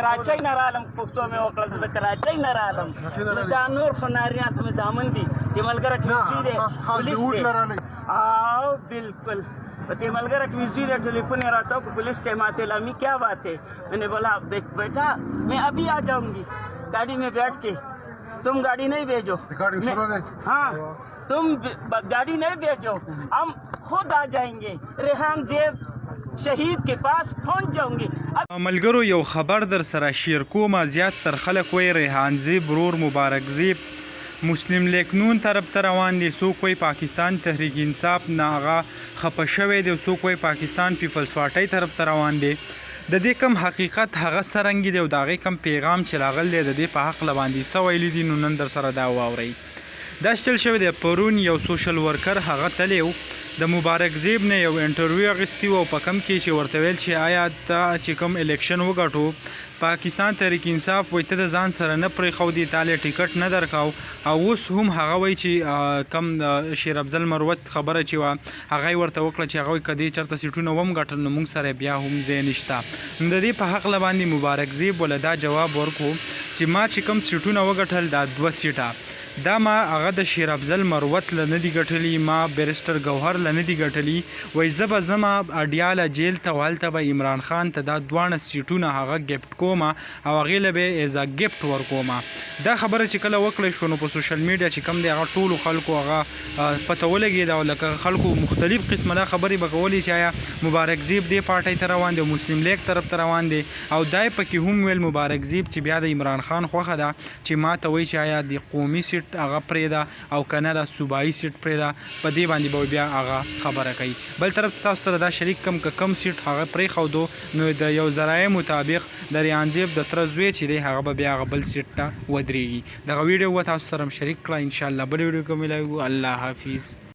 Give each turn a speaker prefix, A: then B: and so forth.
A: کراچۍ نه رالم، پښتو مې وکړه، زه د کراچۍ نه رالم. نو دا نور خو نارینه ته مې زامن دي چې ملګری کې مې زوی دی، پولیس دی. او بالکل په دې ملګری کې مې زوی دی، ټلیفون یې راته وکړ، پولیس ته ماته امی کیا بات ہے؟ میں نے بولا بیٹا میں ابھی آ جاؤں گی گاڑی میں بیٹھ کے، تم گاڑی نہیں بھیجو۔ ہاں، تم گاڑی نہیں بھیجو، ہم خود آ جائیں گے، ریحان زیب شهید کے پاس پہنچ جاؤں گی۔
B: ملګرو، یو خبر در سره شیر کوم. زیات تر خلک وایي ریحان زیب ورور مبارک زیب مسلم لیګ نون طرف ته روان دی، څوک وایي پاکستان تحریک انصاف نه هغه خپه شوی دی، څوک وایي پاکستان پیپلز پارټۍ طرف ته روان دی. د دې کم حقیقت هغه څرنګه دی او د هغې کم پیغام چې راغلی دی، د دې په حقله باندې څه ویلي دي، نو نن در سره دا واورئ. دا چل شوی دی، پرون یو سوشل ورکر هغه تللی و، د مبارک زیب نه یو انټرویو اخیستی و او په کم کې چې ورته ویل چې آیا تا چې کوم الیکشن وګټو، پاکستان تحریک انصاف وایي ته د ځان سره نه پرېښودې، تا له ټیکټ نه درکاو، او اوس هم هغه وایي چې کم شیر افضل مروت خبره چې وه هغه یې ورته وکړه چې هغه وایي که دې چېرته سیټونه وم ګټل نو موږ سره بیا هم ځای نشته. نو د دې په حقله باندې مبارک زیب وله دا جواب ورکو چې ما چې کوم سیټونه وګټل، دا 2 سیټه دا ما هغه د شیر افضل مروت له نه دي ګټلي، ما بیرسټر ګوهر له نه دي ګټلي. وایي زه به ځمه اډیاله جیل ته او هلته به عمران خان ته دا دواړه سیټونه هغه ګفټ کومه او هغې له به ایز ا ګفټ ورکومه. دا خبره چې کله وکړی شو نو په سوشل میډیا چې کوم دی هغه ټولو خلکو هغه پته ولګېده او لکه خلکو مختلف قسمه دا خبرې به کولې چې آیا مبارک زیب دې پارټۍ ته روان دی او مسلم لیګ طرف ته روان دی. او دا یې پکې هم ویل مبارک زیب چې بیا د عمران خان خوښه ده چې ما ته وایي چې آیا د قومي سیټ هغه پرېږده او که نه د صوبایي سیټ پرېږده، په دې باندې به بیا هغه خبره کوي. بل طرف ته تاسو سره دا شریک کم که کم سیټ هغه پرېښودو نو د یو ذرایع مطابق د ریحان زیب د تره زوی چې دی هغه به بیا هغه بل سیټ ته ودرېږي. دغه ویډیو به تاسو سره هم شریک کړه. انشاءالله بل ویډیو کې ملاویږو. الله حافظ.